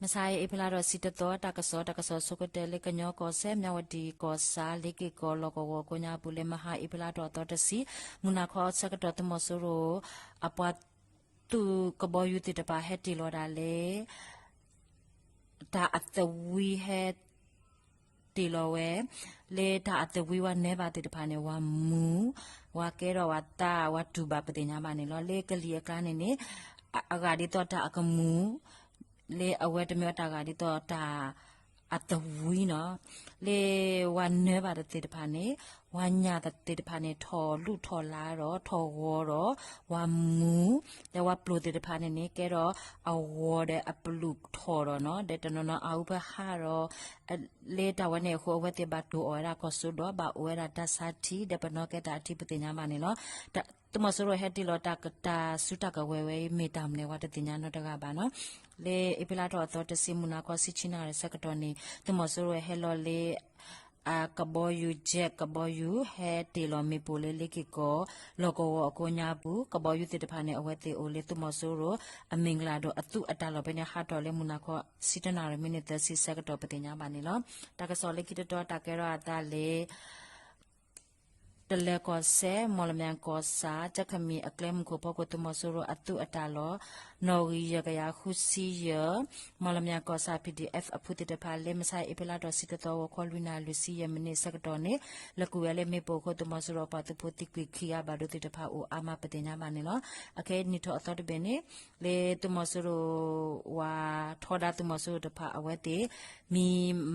မဆါအံၤ အ့ဖြ့လါထီၣ်တဆံတသီ တၢ်ကစီၣ်, တၢ်ကစီၣ်ဆိကတၢၢ်လၢကညီကီၢ်စဲၣ် မၠၣ်ဝတံၣ်ကီၢ်ဆၣ် လ့ၤက့ၢ်ကီၢ် လီၢ်ကဝီၤကိးညါပူၤ လၢမဟါအ့ဖြ့လါထီၣ်အသီတဆံ မုၢ်နၤခီအဆၢကတီၢ် သုးမီၤစိရိၤအပှၤသုးကဘီယူၤသ့ၣ်တဖၣ် ဟဲတ့ၢ်လီၤဒၣ်လဲာ် တၢ်အသဝံဟဲ တ့ၢ်လီၤဝဲ လၢတၢ်အသဝံဝဲနၢၤဘၣ်သ့ၣ်တဖၣ်န့ၣ် ဝဲမူၤ, ဝဲကဲထီၣ်ဝဲသၣ်, ဝဲတူၢ်ဘၣ်ပသ့ၣ်ညါဘၣ်န့ၣ်လီၤ. လၢကလံၤအကျါန့ၣ်န့ၣ် အဂၤဒ်သိးတၢ်အကမူၤ လၢအဝဲတမ့ၢ်ဝဲတၢ်ဂၤဒ်သိးတၢ်အသဝံနီၤ, လၢဝဲနၢၤဘၣ်သ့ၣ်တဖၣ်န့ၣ် ဝဲညၣ်သ့ၣ်တဖၣ်န့ၣ် ထီၣ်လူၢ်ထီၣ်လါဒီး ထီၣ်ဂီၤဒီး ဝဲမူၤ, ဒီးဝဲပျိၢ်သ့ၣ်တဖၣ်န့ၣ်န့ၣ် ကဲထီၣ်အဂီၤဒီးအပျုၢ်ထီၣ်ဒီးနီၤ, ဒီးတနီၤနီၤအါအူဖၢဟးဒီး လၢတၢ်ဝဲန့ၣ်အဃိ အဝဲသ့ၣ်ဘၣ်တိၢ်အီၣ်ဝဲဒၣ်ကီၢ်စိဒီး ဘၣ်အိၣ်ဝဲဒၣ်တၢ်ဆါထံ ဒီးပနီၣ်ကဲတၢ်အထံပသ့ၣ်ညါဘၣ်န့ၣ်လီၤ. သုးမီၤစိရိၤဟဲတ့ၢ်လီၤတၢ်ကတၢၢ်ဆူတၢ်ကဝဲၤဝဲအံၤ မ့ၢ်တၢ်မနုၤဝဲတသ့ၣ်ညါနီတဂၤဘၣ်နီၤ. လၢအ့ဖြ့လါထီၣ်အသီတဆံ မုၢ်နၤခီ ဆံဆံနၣ်ရံၣ်ဆၢကတီၢ်န့ၣ် သုးမီၤစိရိၤဟဲလီၤလၢ အကဘီယူၤ jet ကဘီယူၤ ဟဲတ့ၢ်လီၤမ့ၣ်ပိၢ်လၢလ့ၤက့ၢ်ကီၢ် လီၢ်ကဝီၤအကိးညါပူၤ ကဘီယူၤသ့ၣ်တဖၣ်န့ၣ် အဝဲသ့ၣ်အိၣ်လၢသုးမီၤစိရိၤ အမ့ၢ်ကလၤဒိၣ်အသုးအတၢ်လီၢ်ဖဲန့ၣ် ဟးထီၣ်လၢမုၢ်နၤခီ ဆံတနၣ်ရံၣ် မံးနံးသၢဆံဆၢကတီၢ်ပသ့ၣ်ညါဘၣ်န့ၣ်လီၤ. တၢ်ကစီၣ်လၢခံတတီတၢ်ကဲထီၣ်အသးလၢ တလၢၤကီၢ်စဲၣ် မီၣ်လမၠဲၣ်ကီၢ်ဆၣ် ကၠဲၣ်ခမံၣ်အကျဲမုၢ်ခိၣ်ဖီခိၣ် သုးမီၤစိရိၤအသုးအတၢ်လီၢ် နီၣ်ဂံၢ်ယဲၢ်ကယၤဃုဆံယဲၢ် မီၣ်လမၠဲၣ်ကီၢ်ဆၣ် ပီၣ်ဒံဢၣ် အဖုသ့ၣ်တဖၣ် လၢမဆါအ့ဖြ့လါထီၣ်တဆံတသီ ဂီၤခီလွံၢ်နၣ်ရံၣ်လွံၢ်ဆံယဲၢ်မံးနံးဆၢကတီၢ်န့ၣ် လဲၤကွံာ်ဝဲလၢမ့ၣ်ပိၢ်အဃိ သုးမီၤစိရိၤအပှၤသုးဖိသံကွံာ်ခံဂၤ ဘၣ်ဒိသ့ၣ်တဖၣ်အိၣ်အါမးပသ့ၣ်ညါဘၣ်န့ၣ်လီၤ. အခဲအံၤနံၣ်ထီၣ်အသီတဘ့ၣ်န့ၣ် လၢသုးမီၤစိရိၤ ဝၤထီဒါသုးမီၤစိရိၤတဖၣ်အဝဲသ့ၣ် မံ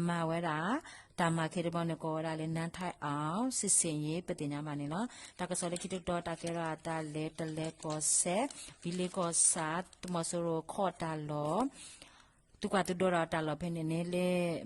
မၤဝဲဒၣ် တၢ်မၤခဲတဘျီန့ၣ် ကိးဝဲဒၣ်လၢ နၢထၢၣ်အီၣ် စံစ့ၣ်ယ့ၣ် ပသ့ၣ်ညါဘၣ်န့ၣ်လီၤ. တၢ်ကစီၣ်လၢခံတတီတၢ်ကဲထီၣ်အသးလၢ တလၢၤကီၢ်စဲၣ် ဘံလ့ကီၢ်ဆၣ် သုးမီၤစိရိၤခီၣ်တၢ်လီၢ် သုးကွၢ်သုးဒိဒီးတၢ်လီၢ်ဖဲန့ၣ်န့ၣ် လၢ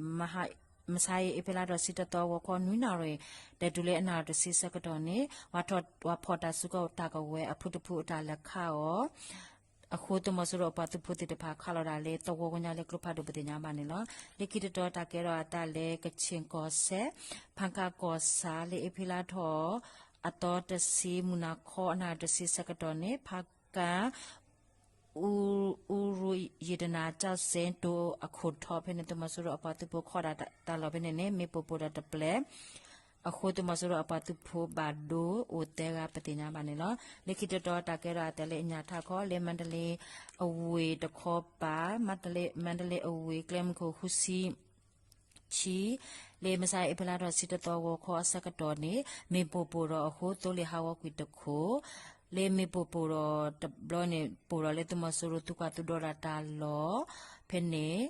မဆါအံၤ အ့ဖြ့လါထီၣ်တဆံတသီ ဂီၤခီနွံနၣ်ရံၣ် ဒီးတုၤလၢအနၣ်ရံၣ်တဆံဆၢကတီၢ်န့ၣ် ဝၤဖီၣ်တၢ်စုကဝဲၤတၢ်ကဝဲၤအဖုတဖုအတၢ်လဲၤခးအီၤ အဃိ သုးမီၤစိရိၤအပှၤသုးဖိသ့ၣ်တဖၣ် ခးလီၤဒၣ်လၢသဝီကိးညါလၢကျိဖးဒိၣ်ပသ့ၣ်ညါဘၣ်န့ၣ်လီၤ. လၢခံတတီတၢ်ကဲထီၣ်အသးလၢ ကခ့ၣ်ကီၢ်စဲၣ် ဖးကၣ်ကီၢ်ဆၣ် လၢအ့ဖြ့လါထီၣ်အသီတဆံ မုၢ်နၤခီအနၣ်ရံၣ်တဆံဆၢကတီၢ်န့ၣ် ဖးကၣ် အူရူယ့တနၤ ကၠီၣ်စ့တိအခိၣ်ထီဖဲန့ၣ် သုးမီၤစိရိၤအပှၤသုးဖိခီၣ်တၢ်လီၢ်ဖဲန့ၣ်န့ၣ် မ့ၣ်ပိၢ်ပိၢ်ဒီးတပျဲၢ် အဃိ သုးမီၤစိရိၤအပှၤသုးဖိဘၣ်ဒိအိၣ်သၢဂၤပသ့ၣ်ညါဘၣ်န့ၣ်လီၤ. လၢခံတတီတၢ်ကဲထီၣ်အသးလၢအညၣ်ထးခီ လၢမၤတလ့အဝ့ၢ်တခီပၤ မၤတလ့အဝ့ၢ်ကျဲမုၢ်ခိၣ်ဃုဆံ ဆံ လၢမဆါအ့ဖြ့လါထီၣ်တဆံတသီဂီၤခီအဆၢကတီၢ်န့ၣ် မ့ၣ်ပိၢ်ပိၢ်ဒီးအဃိ သိလ့ၣ်ဟးဂီၤကွံာ်တခိၣ် လၢမ့ၣ်ပိၢ်ပိၢ်ဒီးတဘျီန့ၣ် ပိၢ်ဒီးလၢသုးမီၤစိရိၤသုးကွၢ်သုးဒိးတၢ်လီၢ်ဖဲန့ၣ်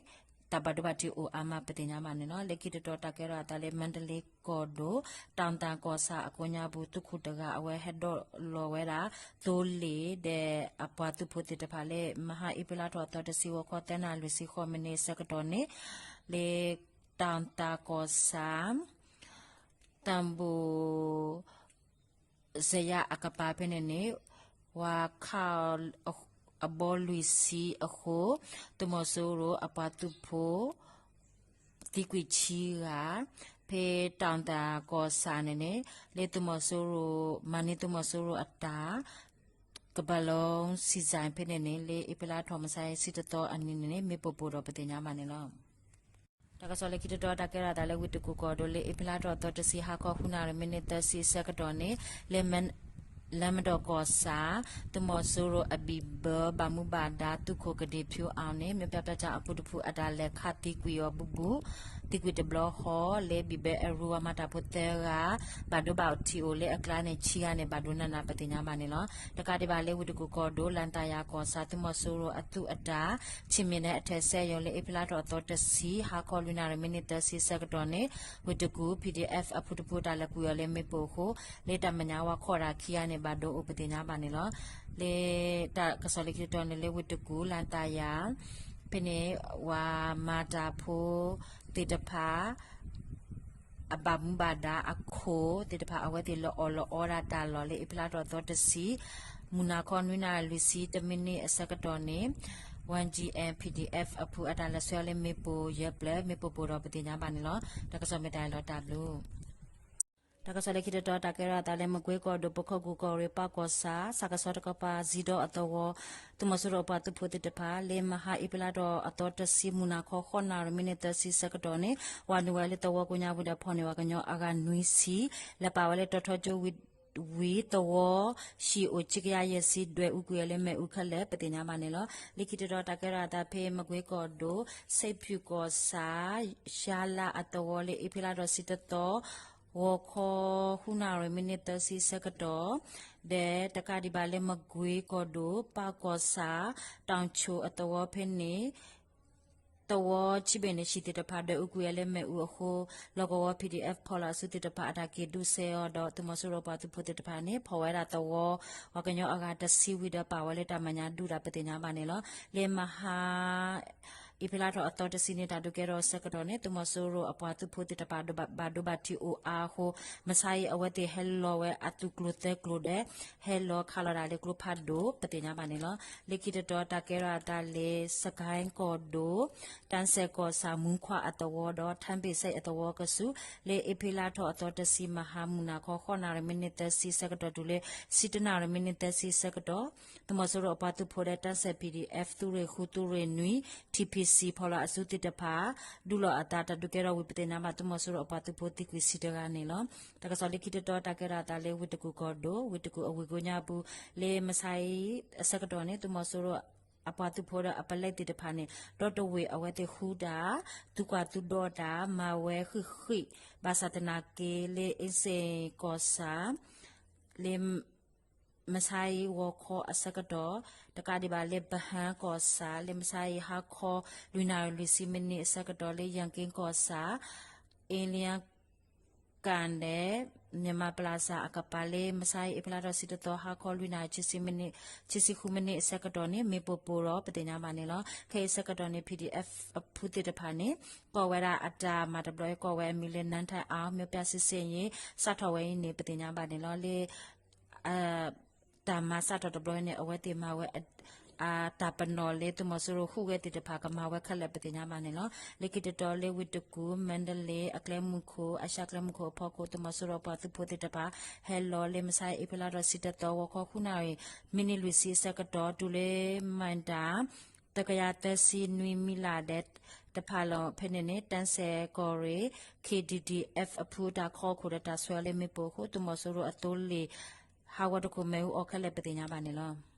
တၢ်ဘၣ်ဒိဘၣ်ထံးအိၣ်အါမးပသ့ၣ်ညါဘၣ်န့ၣ်လီၤ. လၢခံတတီတၢ်ကဲထီၣ်အသးလၢ မၤတလ့ကီၢ်ဒိၣ် တၢ်သၣ်ကီၢ်ဆၣ်အကိးညါပူၤ သုးခိၣ်တဂၤအဝဲဟဲဒိးလီၤဝဲဒၣ် သိလ့ၣ်ဒီးအပှၤသုးဖိသ့ၣ်တဖၣ်လၢ မဟါအ့ဖြ့လါထီၣ်အသီတဆံဂီၤခီသၢနၣ်ရံၣ်လွံၢ်ဆံဃိးမံးနံးအဆၢကတီၢ်န့ၣ် လၢတၢ်သၣ်ကီၢ်ဆၣ် တၢ်ဘိၣ် စယါအကပၤဖဲန့ၣ်န့ၣ် ဝၤခးအဘီလွံၢ်ဆံအဃိ သုးမီၤစိရိၤအပှၤသုးဖိ သံကွံာ်ဆံဂၤ ဖဲတၢ်သၣ်ကီၢ်ဆၣ်န့ၣ်န့ၣ် လၢသုးမီၤစိရိၤ မၤန့ၢ်သုးမီၤစိရိၤအတၢ် ကပၤလီ စံစၣ်ဖဲန့ၣ်န့ၣ် လၢအ့ဖြ့လါထီၣ်မဆါအံၤ ဆံတသီအနံၤန့ၣ်န့ၣ် မ့ၣ်ပိၢ်ပိၢ်ဒီးပသ့ၣ်ညါဘၣ်န့ၣ်လီၤ. တၢ်ကစီၣ်လၢခံတတီတၢ်ကဲထီၣ်အသးလၢ ဝ့ၢ်တကူၣ်ကီၢ်ဒိၣ် လၢအ့ဖြ့လါထီၣ်အသီတဆံ ဟါခီဃုနၣ်ရံၣ်မံးနံးသၢဆံအဆၢကတီၢ်န့ၣ် လၢ လၢမဒီၣ်ကီၢ်ဆၣ် သုးမီၤစိရိၤအဘံၣ်ဘၢ ဘၣ်မူဘၣ်ဒါသုးခိၣ်ကဒံၣ်ဖၠူအီၤန့ၣ် မ့ၢ်ပၠၣ်ပၠၣ်အပူၤတဖုအတၢ်လဲၤခးသံကွံာ်အီၤဘူးဘူး သံကွံာ်တဘျီဃီ လၢဘံၣ်ဘၢအဲၣ်ရူဝါမၤတၢ်ဖိသၢဂၤ ဘၣ်ဒိဘၣ်ထံးအိၣ်လၢအကျါန့ၣ် ဆံဂၤန့ၣ် ဘၣ်ဒိနးနးပသ့ၣ်ညါဘၣ်န့ၣ်လီၤ. တကးဒံးဘၣ်လၢဝ့ၢ်တကူၣ်ကီၢ်ဒိၣ် လၣ်သၣ်ယၤကီၢ်ဆၣ် သုးမီၤစိရိၤအသုးအတၢ် ဆံမံးနံးအထဲစဲယိၤ လၢအ့ဖြ့လါထီၣ်အသီတဆံ ဟါခီလွံၢ်နၣ်ရံၣ်မံးနံးသၢဆံအဆၢကတီၢ်န့ၣ် ဝ့ၢ်တကူၣ် ပီၣ်ဒံၣ်အဲၣ် အဖုတဖုတၢ်လဲၤကွံာ်အီၤလၢမ့ၣ်ပိၢ်အဃိ လၢတၢ်မဲာ်ညါဝဲခီၣ်တၢ်ခံဂၤန့ၣ် ဘၣ်ဒိအိၣ်ပသ့ၣ်ညါဘၣ်န့ၣ်လီၤ. လၢတၢ်ကစီၣ်လၢခံတတီန့ၣ် လၢဝ့ၢ်တကူၣ် လၣ်သၣ်ယၤ ဖဲန့ၣ် ဝၤမၤတၢ်ဖိသ့ၣ်တဖၣ် အဘၣ်မူဘၣ်ဒါအခိၣ်သ့ၣ်တဖၣ် အဝဲသ့ၣ်လၢအီၣ်လၢအီဒၣ်တၢ်လီၢ်လၢအ့ဖြ့လါထီၣ်အသီတဆံ မုၢ်နၤခီနွံနၣ်ရံၣ်လွံၢ်ဆံတမံးနံးအဆၢကတီၢ်န့ၣ် ဝဲၢ်ကၠံၣ်အဲၣ် ပီၣ်ဒံၣ်အဲၣ် အဖုအတၢ်လဲၤဆှၢလၢမ့ၣ်ပိၢ်ယဲၢ်ပျဲၢ် မ့ၣ်ပိၢ်ပိၢ်ဒီးပသ့ၣ်ညါဘၣ်န့ၣ်လီၤ. တၢ်ကစီၣ်မ့ၢ်တၢ်အံၤလီၤတၢ်ဘျုး တၢ်ကစီၣ်လၢခံတတီတၢ်ကဲထီၣ်အသးလၢဝ့ၢ်တကူၣ်ကီၢ်ဒိၣ် လၣ်သၣ်ယၤကီၢ်ဆၣ် သုးမီၤစိရိၤအသုးအတၢ် တၢ်ကစီၣ်လၢခံတတီၤ တၢ်ကဲထီၣ်အသးလၢ မကွ့ကီၢ်ဒိၣ် ပခိၣ်ကူၣ်ကီၢ်ရ့ၣ် ပၢ်ကီၢ်ဆၣ် စးကဆီတကပၤ စံဒီအသဝီ သုးမီၤစိရိၤအပှၤသုးဖိသ့ၣ်တဖၣ် လၢမဟါအ့ဖြ့လါထီၣ်အသီတဆံ မုၢ်နၤခီ ဃိးနၣ်ရံၣ် မံးနံးသၢဆံဆၢကတီၢ်န့ၣ် ဝၤနုာ်ဝဲလၢသဝီကိးညါပူၤဒီး ဖီၣ်န့ၢ်ပှၤကညီအဂၤနွံဆံ လဲၤပာ်ဝဲလၢတီၤထီကၠိ ဝံၤသဝီ ဟံၣ်အိၣ် ခံကယၤယဲၢ်ဆံ ဒွဲၣ်အူကွံာ်ဝဲလၢမ့ၣ်အူခဲလၢာ် ပသ့ၣ်ညါဘၣ်န့ၣ်လီၤ. လၢခံတတီၤ တၢ်ကဲထီၣ်အသးဖဲ မကွ့ကီၢ်ဒိၣ် စဲးဖၠူၣ်ကီၢ်ဆၣ် ရှါလါအသဝီ လၢအ့ဖြ့လါထီၣ်တဆံတသီ ဂီၤခီ ဃုနၣ်ရံၣ် မံးနံးသၢဆံဆၢကတီၢ် ဒီးတကးဒံးဘၣ်လၢ မကွ့ကီၢ်ဒိၣ် ပၢ်ကီၢ်ဆၣ် တီၤဆိၣ်အသဝီဖဲန့ၣ် သဝီဆံးဘ့ၣ်န့ၣ် ဟံၣ်သ့ၣ်တဖၣ် ဒွဲၣ်အူကွံာ်ဝဲလၢမ့ၣ်အူအဃိ လီၢ်ကဝီၤ ပီၣ်ဒံၣ်အဲၣ် ဖီၣ်လီၤအစုသ့ၣ်တဖၣ်အတၢ်က့ၤဒုးစဲအီၤဒီး သုးမီၤစိရိၤပှၤသုးဖိသ့ၣ်တဖၣ်န့ၣ် ဖီၣ်ဝဲဒၣ်သဝီ ပှၤကညီအဂၤတဆံဝံၤဒီး ပာ်ဝဲလၢတၢ်မဲာ်ညါဒုးတၢ် ပသ့ၣ်ညါဘၣ်န့ၣ်လီၤ. လၢမဟါ အ့ဖြ့လါထီၣ်အသီတဆံန့ၣ် တၢ်ဒုးကဲထီၣ်ဆၢကတီၢ်န့ၣ် သုးမီၤစိရိၤအပှၤသုးဖိသ့ၣ်တဖၣ် ဘၣ်ဒိဘၣ်ထံးအိၣ်အါအဃိ မဆါအံၤအဝဲသ့ၣ်ဟဲလီၤဝဲအသုးကျိၤသၢကျိၤဒီး ဟဲလီၤခးလီၤတၢ်လၢကျိဖးဒိၣ် ပသ့ၣ်ညါဘၣ်န့ၣ်လီၤ. လၢခံတတီၤ တၢ်ကဲထီၣ်အသးလၢ စကဲကီၢ်ဒိၣ် တၢ်စဲးကီၢ်ဆၣ် မူခွါအသဝီဒီး ထၣ်ဘ့ၣ်စဲးအသဝီကဆူး လၢအ့ဖြ့လါထီၣ်အသီတဆံ မဟါမုၢ်နၤခီ ဃိးနၣ်ရံၣ် မံးနံးသၢဆံဆၢကတီၢ်တုၤလၢ ဆံတၢနၣ်ရံၣ် မံးနံးသၢဆံဆၢကတီၢ် သုးမီၤစိရိၤအပှၤသုးဖိဒီး တၢ်စဲး ပီၣ်ဒံၣ်အဲၣ် သုးရ့ၣ်ဃု သုးရ့ၣ်နွံ ထံၣ်ဖံၣ်စံၣ် ဖီၣ်လီၤအစုသ့ၣ်တဖၣ် ဒုးလိာ်အသး တၢ်ဒုးကဲထီၣ်ဝံၤ ပသ့ၣ်ညါဘၣ် သုးမီၤစိရိၤအပှၤသုးဖိသံကွံာ်ဆံတဂၤန့ၣ်လီၤ. တၢ်ကစီၣ်လၢခံတတီၤ တၢ်ကဲထီၣ်အသးလၢ ဝ့ၢ်တကူၣ်ကီၢ်ဒိၣ် ဝ့ၢ်တကူၣ်အဝ့ၢ်ကိးညါပူၤ လၢမဆါအံၤအဆၢကတီၢ်န့ၣ် သုးမီၤစိရိၤအပှၤသုးဖိဒီးအပလဲသ့ၣ်တဖၣ်န့ၣ် ဒီတဝ့ၢ်အဝဲသ့ၣ်ဟူတၢ် သုကွၢ်သုဒီတၢ် မၤဝဲဃံးဃံး ဘၣ်ဆၣ်သနာ်က့ လၢအ့စ့ၣ်ကီၢ်ဆၣ် လၢ မဆါအံၤဂီၤခီအဆၢကတီၢ် တကးဒံးဘၣ်လၢ ပဟၢကီၢ်ဆၣ် လၢမဆါအံၤဟါခီ လွံၢ်နၣ်ရံၣ်လွံၢ်ဆံမံးနံးအဆၢကတီၢ် လၢယၣ်က့ကီၢ်ဆၣ် အ့လံ ကၣ်ဒဲး မြန်မာပလၣ်ဆၣ်အကပၤ လၢမဆါအံၤ အ့ဖြ့လါထီၣ်တဆံတသီ ဟါခီလွံၢ်နၣ်ရံၣ် ခံဆံဃုမံးနံးအဆၢကတီၢ်န့ၣ် မ့ၣ်ပိၢ်ပိၢ်ဒီး ပသ့ၣ်ညါဘၣ်န့ၣ်လီၤ. ခဲအံၤအဆၢကတီၢ်န့ၣ် ပီၣ်ဒံၣ်အဲၣ် အဖုသ့ၣ်တဖၣ်န့ၣ် ကိးဝဲဒၣ်အတၢ်မၤတဘျီအံၤ ကိးဝဲအမံၤလၢ နၢထၢၣ်အါ မ့ၢ်ပျၢ်စ့စ့အံၤ စးထီၣ်ဝဲအံၤန့ၣ် ပသ့ၣ်ညါဘၣ်န့ၣ်လီၤ. လၢ တၢ်မၤစးထီၣ်တဘျီန့ၣ် အဝဲသ့ၣ်မၤဝဲ တၢ်ပနီၣ်လၢသုးမီၤစိရိၤဟူးဂဲၤသ့ၣ်တဖၣ် ကမၤဝဲခဲလၢာ် ပသ့ၣ်ညါဘၣ်န့ၣ်လီၤ. လၢခံတတီၤလၢဝ့ၢ်တကူၣ် မၣ်ဒလ့ အကျဲမုၢ်ခိၣ် အရှါကျဲမုၢ်ခိၣ်အဖီခိၣ် သုးမီၤစိရိၤအပှၤသုးဖိသ့ၣ်တဖၣ် ဟဲလီၤလၢမဆါအံၤ အ့ဖြ့လါထီၣ်တဆံတသီ ဂီၤခီဃုနၣ်ရံၣ် မံးနံးလွံၢ်ဆံအဆၢကတီၢ် တုၤလၢမံးတၢ် သၢကယၤသၢဆံနွံမံးလးဒဲး တဖၣ်လီၤ. ဖဲန့ၣ်န့ၣ် တၢ်စဲးကီၢ်ရ့ၣ် ခ့ၣ်ဒံၣ်ဒံၣ်အဲၣ် အဖုတၢ်ခီခိၣ်ဒီးတၢ်ဆှၢအီၤလၢမ့ၣ်ပိၢ်အဃိ သုးမီၤစိရိၤအသိလ့ၣ် ဟးဂီၤတခိၣ်မ့ၣ်အူအီၣ်ခဲလၢာ် ပသ့ၣ်ညါဘၣ်န့ၣ်လီၤ.